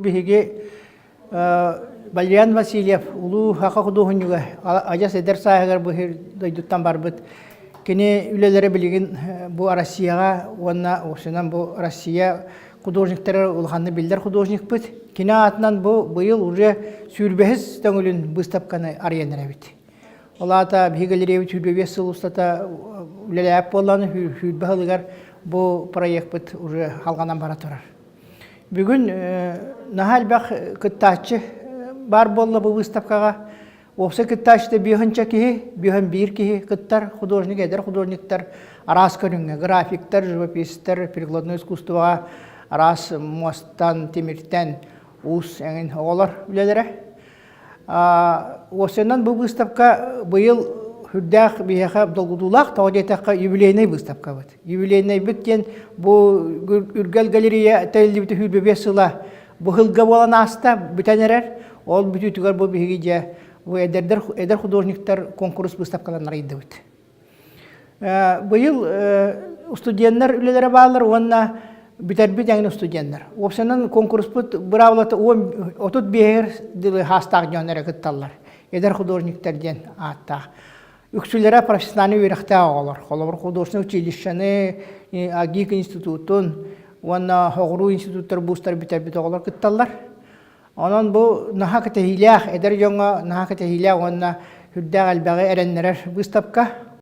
Биһиги Валериан Васильев улуу саха худуоһунньуга адьас эдэр сааһыгар бу дойдуттан барбыт. Кини үлэлэрэ билигин бу Россияҕа уонна уопсайынан бу Россия художниктара улаханнык биллэр художникпыт. Кини аатынан бу быйыл уже сүүрбэһис төҥүлүн быыстапканы арыйан эрэбит. Ол аата биһиги галереябыт 25 сыл устата үлэлээбит буоллаҕына, 20 сылыгар бу проекпыт уже халҕанан бара турар. Бүгүн наһаа элбэх кыттааччы баар буолла бу выставкаҕа. Уопсай кыттааччыта биэһинчэ киһи, биэһин биир киһи кыттар художник, эдэр художниктар араас көрүҥҥэ, графиктар, живописцтар, прикладной искусствоҕа араас муостан, тимиртэн, уус эҥин оҕолор үлэлэрэ. Уопсайынан бу выставка быйыл сүрдээх биһиэхэ долгутуулаах, тоҕо диэтэххэ юбилейнай выставкабыт. Юбилейнайбыт диэн бу Үргэл галерея тэриллибитэ 25 сыла бу сылга буолан ааста, бүтэн эрэр. Ол бүтүүтүгэр бу биһиги дьэ бу эдэрдэр эдэр художниктар конкурс выставкаларын арыйдыбыт. Быйыл студеннар үлэлэрэ бааллар уонна бүтэрбит эҥин студеннар. Уопсайынан конкурспут быраабылата 35-эр дылы хаастаах дьон эрэ кытталлар. Эдэр художниктар диэн ааттаах. Үксүлэрэ профессиональный үөрэхтээх оҕолор. Холобур, художественный училищены, АГИК институтун уонна Хоҕуруу институттар буустар бүтэрбит оҕолор кытталлар. Онон бу наһаа кэтэһиилээх, эдэр дьоҥҥо наһаа кэтэһиилээх уонна сүрдээх элбэҕи эрэннэрэр быыстапка.